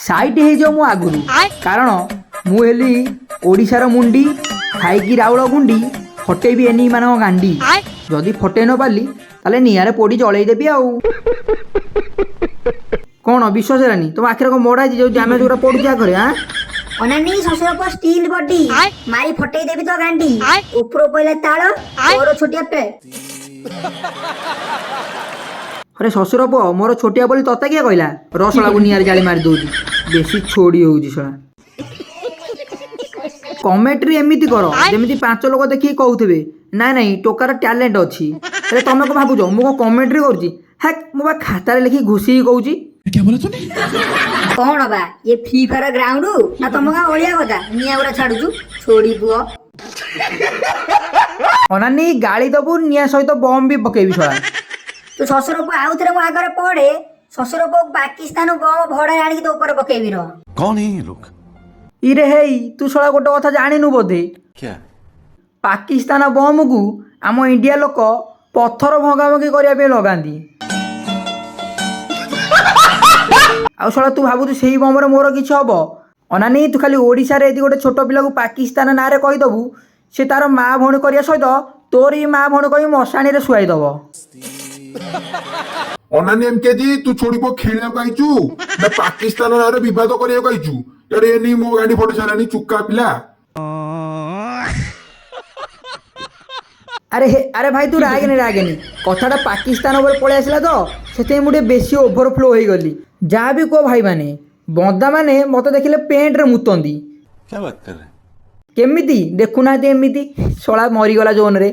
Side ହେଇଯିବ ମୁଁ ଆଗରୁ, କାରଣ ମୁଁ ହେଲି ଓଡ଼ିଶାର ମୁଣ୍ଡି, ଖାଇକି ରାଉଳ ଗୁଣ୍ଡି ଫଟେଇବି ଏନି ମାନଙ୍କ ଗାଣ୍ଡି। ଯଦି ଫଟେଇ ନ ପାରିଲି ତାହେଲେ ନିଆଁରେ ପୋଡ଼ି ଜଳେଇ ଦେବି। ଆଉ କ'ଣ ବିଶ୍ୱାସ ହେଲାନି? ତମ ଆଖିରେ କ'ଣ ମଡ଼ା ହେଇଛି ଯୋଉ ଡ୍ୟାମେଜ ଗୁଡ଼ା ପଡୁଛି ଆଗରେ? ଆଁ, ଅନାନି, ଶ୍ୱଶୁର ପୁଅ ଷ୍ଟିଲ ବଡି, ମାରି ଫଟେଇ ଦେବି ତ ଗାଣ୍ଡି। ଉପର ପଇଲା ତାଳ, ତୋର ଛୋଟିଆ ପେ। ଆରେ ଶ୍ୱଶୁର ପୁଅ, ମୋର ଛୋଟିଆ ବୋଲି ତତେ କିଏ କହିଲା? ରସଳାକୁ ନିଆଁରେ ଜାଳି ମାରି ଦଉଛି, ବେଶୀ ଛୋଡ଼ି ହଉଛି ଶଳା। କମେଣ୍ଟ୍ରି ଏମିତି କର ଯେମିତି 5 ଲୋକ ଦେଖିକି କହୁଥିବେ, ନାଇଁ ନାଇଁ, ଟୋକାର ଟ୍ୟାଲେଣ୍ଟ ଅଛି। ହେଲେ ତମେ କଣ ଭାବୁଛ ମୁଁ କଣ କମେଣ୍ଟ୍ରି କରୁଛି? ହ୍ୟାକ୍, ମୁଁ ବା ଖାତାରେ ଲେଖିକି ଘୋଷିକି କହୁଛି। କଣ ବା ଇଏ ଫ୍ରି ଫାୟାର ଗ୍ରାଉଣ୍ଡ ନା ତମ ଗାଁ ଅଳିଆ କଥା ନିଆଁ ଗୁଡା ଛାଡୁଛୁ ଛୋଡି ପୁଅ? ଅନାନି, ଗାଳି ଦବୁ, ନିଆଁ ସହିତ ବମ୍ ବି ପକେଇବି ଶଳା। ତୁ ଶ୍ୱଶୁର ପୁଅ ଆଉଥରେ ମୋ ଆଗରେ ପଡେ, ଶ୍ୱଶୁର ପୁଅ ପାକିସ୍ତାନ ବମ ଭଡାରେ ଆଣିକି ତୋ ଉପରେ ପକେଇବି ର। कौन है ये लोग? ଇରେ ହେଇ, ତୁ ଶଳା ଗୋଟେ କଥା ଜାଣିନୁ ବୋଧେ। क्या? ପାକିସ୍ତାନ ବମକୁ ଆମ ଇଣ୍ଡିଆ ଲୋକ ପଥର ଭଙ୍ଗାଭଙ୍ଗି କରିବା ପାଇଁ ଲଗାନ୍ତି। ଆଉ ଶଳା ତୁ ଭାବୁଛୁ ସେଇ ବମରେ ମୋର କିଛି ହବ? ଅନାନି, ତୁ ଖାଲି ଓଡ଼ିଶାରେ ଏଠି ଗୋଟେ ଛୋଟ ପିଲାକୁ ପାକିସ୍ତାନ ନାଁରେ କହିଦେବୁ, ସେ ତାର ମା ଭଉଣୀ କରିବା ସହିତ ତୋର ବି ମା ଭଉଣୀ କହି ମଶାଣିରେ ଶୁଆଇଦେବ। ଅନାନି ଏମକେଜି, ତୁ ଛୋଡି ପୁଅ ଖେଳିବାକୁ ଆଇଛୁ ନା ପାକିସ୍ତାନ ନାଁରେ ବିବାଦ କରିବାକୁ ଆଇଛୁ? ଇଆଡେ ଏନି ମୋ ଗାଡି ଫଟେଇ ସାରିଲାଣି ଚୁକା ପିଲା। ଆରେ ହେ, ଆରେ ଭାଇ, ତୁ ରାଗେନି ରାଗେନି। କଥାଟା ପାକିସ୍ତାନ ଉପରେ ପଳେଇ ଆସିଲା ତ ସେଥିପାଇଁ ମୁଁ ଟିକେ ବେଶୀ ଓଭରଫ୍ଲୋ ହେଇଗଲି। ଯାହା ବି କୁହ ଭାଇମାନେ, ବନ୍ଦାମାନେ ମୋତେ ଦେଖିଲେ ପେଣ୍ଟରେ ମୁତନ୍ତି। क्या बात कर रहे हैं? କେମିତି ଦେଖୁନାହାନ୍ତି, ଏମିତି ଶଳା ମରିଗଲା ଜୋନରେ।